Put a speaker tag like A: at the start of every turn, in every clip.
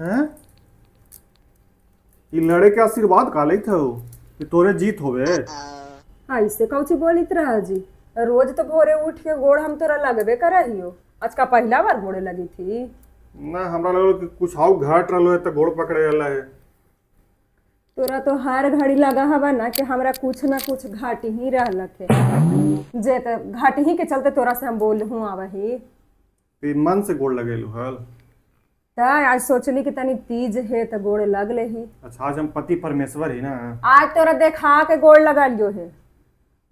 A: हैं? ई लड़े के आशीर्वाद का लेत हो कि तोरे जीत होवे?
B: ऐसे कौची बोलित रहा जी? रोज तो भोरे उठ के गोड़ हम तोरा लगबे करहियो, आज का पहला बार गोड़े लगी थी?
A: ना, हमरा लगल कि कुछ आउ घाट रहलो है तो गोड़ पकड़े वाला है।
B: तोरा तो हर घड़ी लगा हवा ना कि हमरा कुछ ना कुछ घाट ही रहलक है, जे तो घाट ही के चलते तोरा से हम बोल हूँ आवही।
A: ई मन से गोड़ लगेलू हल?
B: त आज सोचली कि तनी तीज है तो गोड़ लग ले ही।
A: अच्छा, आज हम पति परमेश्वर ही ना।
B: आज तोरा देखा के गोड़ लगा लियो है।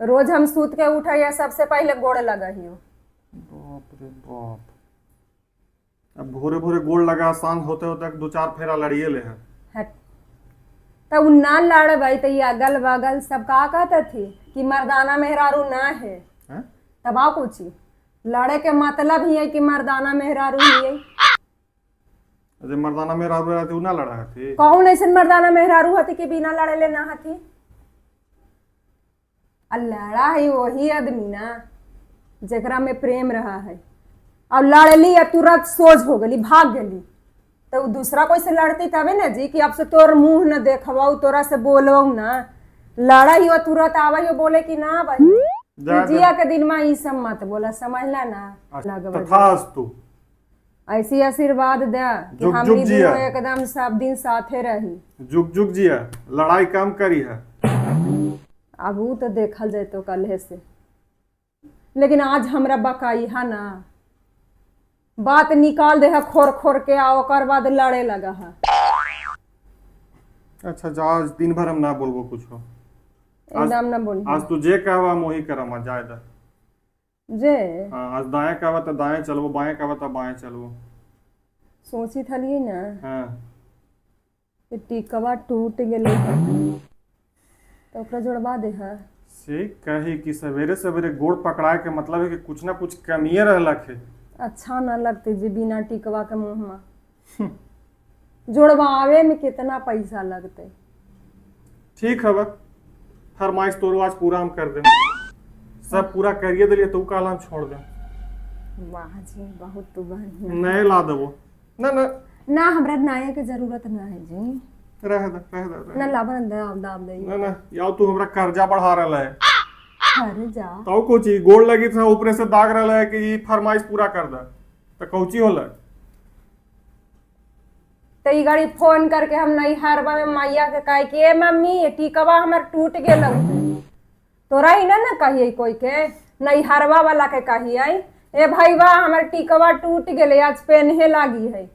B: रोज हम सूत के उठा या सबसे पहले गोड़ लगा हियो।
A: बाप रे बाप, अब भोरे भोरे गोड़ लगा, सांझ होते होते दो चार फेरा लड़िए ले है।
B: हट, त उ ना लड़बै त ई अगल बगल सब का कहता थी कि मर्दाना मेहरारू ना है।
A: हैं?
B: तब आओ कुछ लड़े के मतलब ही है कि मर्दाना मेहरारू ही है।
A: अरे, मर्दाना मेहरारू रहते उ ना लड़ा थी?
B: कौन ऐसे मर्दाना मेहरारू हती कि बिना लड़े ले ना हती? आ लड़ा है वही आदमी ना जेकरा में प्रेम रहा है। अब लड़ली आ तुरंत सोझ हो गली, भाग गली, तो उ दूसरा कोई से लड़ती तबे ना जी कि अब से तोर मुंह न देखबौ, तोरा से बोलबौ ना। लड़ाई हो तुरंत आवा हो बोले कि ना भाई।
A: जा।
B: जिया के दिन में ई सब मत बोला, समझला ना लगवा।
A: तथास्तु।
B: ऐसी आशीर्वाद दे कि
A: जुग
B: हमनी
A: जुग जिया।
B: दोनों एकदम सब दिन साथे रही।
A: जुग जुग जिया, लड़ाई कम करी है।
B: अब ऊ तो देखल जैतो कल्हे से, लेकिन आज हमरा बकाई है ना, बात निकाल दे है खोर खोर के आ ओकर बाद लड़े लगा है।
A: अच्छा जा, आज दिन भर हम ना बोलबो कुछ।
B: एकदम ना बोली।
A: आज तू जे कहवा हम वही करम, आज जाए दा।
B: जे।
A: हाँ, आज दाएं कहवा तो दाएं चलबो, बाएं कहवा तो बाएं चलबो।
B: सोची थलिए ना कि टिकवा टूट गेलै है तो ओकरा जोड़वा दे है।
A: से कही कि सवेरे सवेरे गोड़ पकड़ाए के मतलब है कि कुछ ना कुछ कमिए रहलक है।
B: अच्छा ना लगते जे बिना टिकवा के मुंह में। जोड़वावे में कितना पैसा लगते।
A: ठीक है बा, फरमाइश तोरो आज पूरा हम कर दे, सब पूरा करिए दिलिए तो काल हम छोड़ दे।
B: वाह जी, बहुत तू बढ़िया।
A: नए ला देबो ना ना?
B: ना, हमरा नया के जरूरत ना है जी।
A: रह दे, रह दे, रह
B: ना, लाबन दाब दाब दे।
A: ना ना, याव तू हमरा कर्जा बढ़ा रहला है।
B: अरे जा।
A: तो कोची गोड़ लगी था, ऊपरे से दाग रहला है कि ई फरमाइश पूरा कर दे, तो कौची होला?
B: तो ई घड़ी फोन करके हम नहीं हरबा में मैया के कहे कि ए मम्मी, ये टिकवा हमर टूट गेल। तोरा ही ना ना कहिए कोई के, नहीं हरवा वाला के कहिए, ए भाईवा, हमर टिकवा टूट गेले, आज पेनहे लागी है,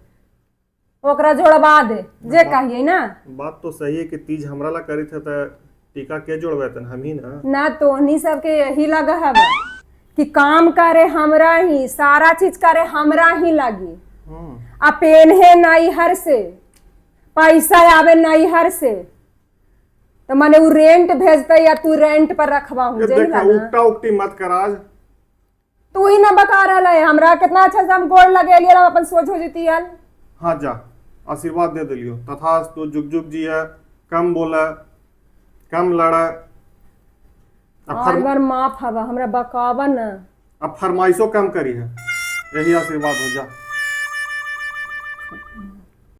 B: ओकरा जोड़वा दे, जे कहिए ना।
A: बात तो सही है कि तीज हमरा ला करी थे त टीका के जोड़वे तन हम ही ना।
B: ना, तोहनी सबके यही लगा हवा कि काम करे हमरा ही, सारा चीज करे हमरा ही लागी आ पेनहे नैहर से, पैसा आवे नैहर से, तो माने उ रेंट भेजते या तू रेंट पर रखवा हूँ।
A: ये
B: जेही
A: देख,
B: बा ना।
A: उकटा उकटी मत कर आज।
B: तू ही ना बका रहल है हमरा। कितना अच्छा से हम गोड़ लगेलिए, हम अपन सोच हो जती हल।
A: हाँ जा, आशीर्वाद दे दिलियो, तथास्तु, जुग जुग जिया, कम बोला, कम लड़ा अब।
B: और बार माफ हवा, हमरा बकावा ना।
A: अब फरमाइशो कम करी है, यही आशीर्वाद हो जा।